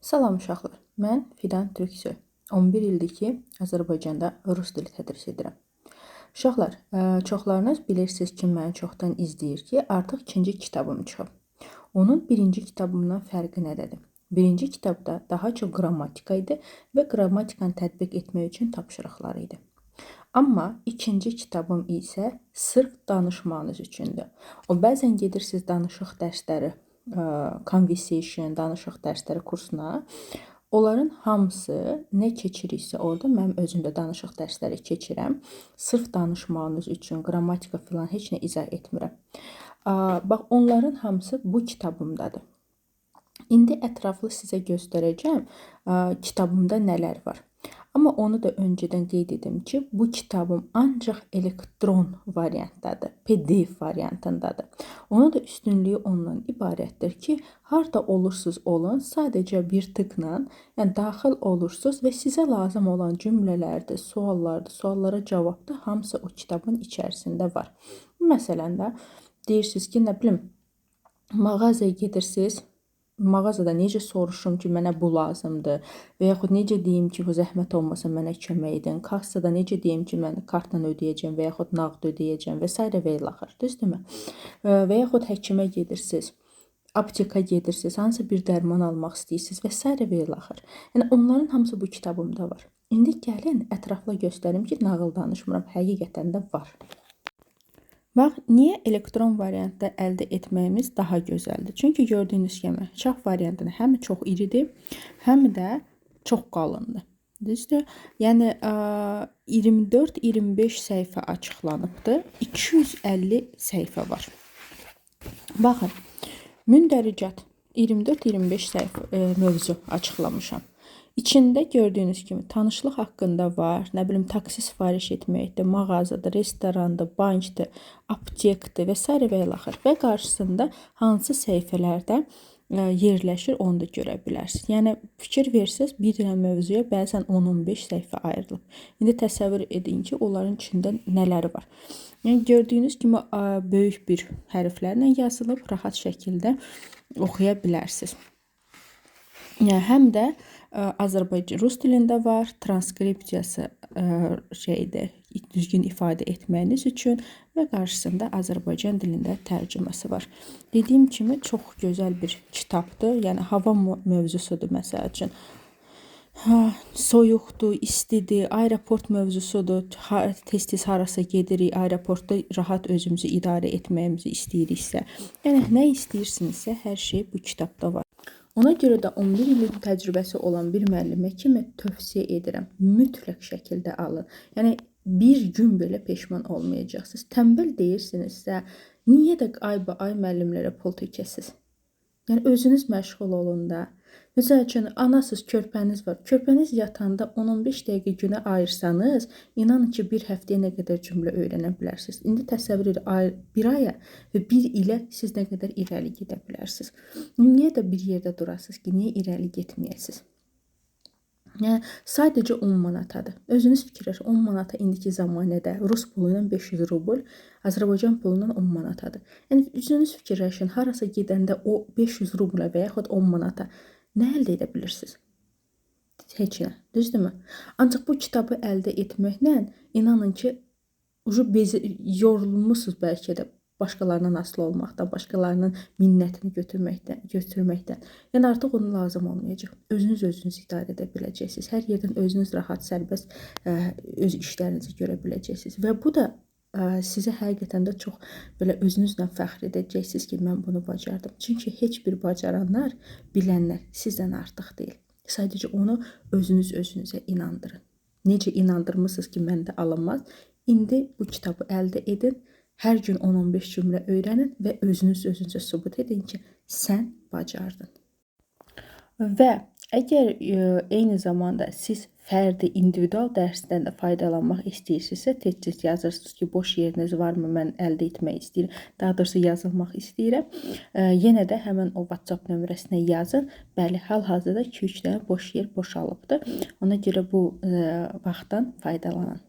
Salam uşaqlar. Mən Fidan Türksoy. 11 ildir ki, Azərbaycanda rus dili tədris edirəm. Uşaqlar, çoxlarınız bilirsiniz ki, məni çoxdan izləyir ki, artıq ikinci kitabım çıxıb. Onun birinci kitabımdan fərqi nədədir? Birinci kitabda daha çox qrammatika idi və qrammatikanı tətbiq etmək üçün tapşırıqlar idi. Amma ikinci kitabım isə sırf danışmağınız üçündür. O bəzən gedirsiniz danışıq dərsləri, conversation, danışıq dərsləri kursuna. Onların hamısı nə keçiriksə orada mənim özüm də danışıq dərsləri keçirəm. Sırf danışmağınız üçün qrammatika filan heç nə izah etmirəm. Bax onların hamısı bu kitabımdadır. İndi ətraflı sizə göstərəcəm kitabımda nələr var. Amma onu da öncədən qeyd edim ki, bu kitabım ancaq elektron variantdadır, PDF variantındadır. Onun da üstünlüyü ondan ibarətdir ki, harda olursunuz olun, sadəcə bir tıkla, yəni daxil olursunuz və sizə lazım olan cümlələrdir, suallardır, suallara cavabdır, hamısı o kitabın içərisində var. Məsələn də deyirsiniz ki, nə bilim, mağazaya gedirsiniz, mağazada necə soruşum ki, mənə bu lazımdır və yaxud necə deyim ki, bu zəhmət olmasa mənə kömək edin, kassada necə deyim ki, mən kartla ödəyəcəm və yaxud nağd ödəyəcəm və s. və ilaxır. Düzdürmü? Və yaxud həkimə gedirsiniz, apteka gedirsiniz, hansısa bir dərman almaq istəyirsiniz və s. və ilaxır. Yəni onların hamısı bu kitabımda var. İndi gəlin ətraflı göstərim ki, nağıl danışmıram, həqiqətən də var. Bax, niyə elektron variantda əldə etməyimiz daha gözəldir? Çünki gördüyünüz kimi çap variantında həm çox iridir, həm də çox qalındır. Düzdür? Yəni 24-25 səhifə açıqlanıbdır. 250 səhifə var. Baxın, mündəricat 24-25 səhifə mövzu açıqlamışam. İçində gördüyünüz kimi tanışlıq haqqında var, nə bilim taksi sifariş etməkdir, mağazadır, restorandır, bankdır, aptekdir və s. və ilaxır. Və qarşısında hansı səhifələrdə yerləşir, onu da görə bilərsiniz. Yəni fikir versəz bir dənə mövzuya bəzən 10-15 səhifə ayrılıb. İndi təsəvvür edin ki, onların içində nələri var. Yəni gördüyünüz kimi böyük bir hərflərlə yazılıb, rahat şəkildə oxuya bilərsiniz. Yəni həm də Azərbaycan rus dilində var, transkripsiyası şeydir, düzgün ifadə etməyiniz üçün və qarşısında Azərbaycan dilində tərcüməsi var. Dediyim kimi çox gözəl bir kitabdır. Yəni hava mövzusudur məsəl üçün. Soyuqdur, istidir, aeroport mövzusudur. Tez-tez harasa gedirik, aeroportda rahat özümüzü idarə etməyimizi istəyiriksə. Yəni nə istəyirsinizsə hər şey bu kitabda var. Ona görə də 11 illik təcrübəsi olan bir müəllimə kimi tövsiyə edirəm. Mütləq şəkildə alın. Yəni bir gün belə peşman olmayacaqsınız. Tənbəl deyirsinizsə, niyə də ayba-ay müəllimlərə pul tökəsiz? Yəni özünüz məşğul olun da. Məsəl üçün anasız, körpəniz var. Körpəniz yatanda 10-15 dəqiqə günə ayırsanız, inanın ki, bir həftəyə nə qədər cümlə öyrənə bilərsiniz. İndi təsəvvür edin, bir aya və bir ilə siz nə qədər irəli gedə bilərsiniz. Niyə də bir yerdə durasınız ki, niyə irəli getməyəsiniz? Yəni sadəcə 10 manatadır. Özünüz fikirləşin, 10 manata indiki zəmanədə rus pulu ilə 500 rubl, Azərbaycan pulu ilə 10 manatadır. Yəni özünüz fikirləşin, harasa gedəndə o 500 rubla və yaxud 10 manata nə əldə edə bilirsiniz? Heç nə, düzdürmü? Ancaq bu kitabı əldə etməklə inanın ki, yorulmusunuz bəlkə də başqalarından asılı olmaqdan, başqalarının minnətini götürməkdən. Yəni artıq onun lazım olmayacaq. Özünüz özünüzü idarə edə biləcəksiniz. Hər yerdən özünüz rahat, sərbəst öz işlərinizi görə biləcəksiniz. Və bu da sizə həqiqətən də çox belə özünüzlə fəxr edəcəksiniz ki, mən bunu bacardım. Çünki heç bir bacaranlar, bilənlər sizdən artıq deyil. Sadəcə onu özünüz özünüzə inandırın. Necə inandırmısınız ki, məndə alınmaz? İndi bu kitabı əldə edin. Hər gün 10-15 cümlə öyrənin və özünüz özünüzə sübut edin ki, sən bacardın. Və əgər eyni zamanda siz fərdi, individual dərsdən də faydalanmaq istəyirsinizsə, tez-tez yazırsınız ki, boş yeriniz varmı, mən əldə etmək istəyirəm, daha doğrusu yazılmaq istəyirəm. Yenə də həmən o WhatsApp nömrəsinə yazın. Bəli, hal-hazırda 2-3 dənə boş yer boşalıbdır. Ona görə bu vaxtdan faydalanın.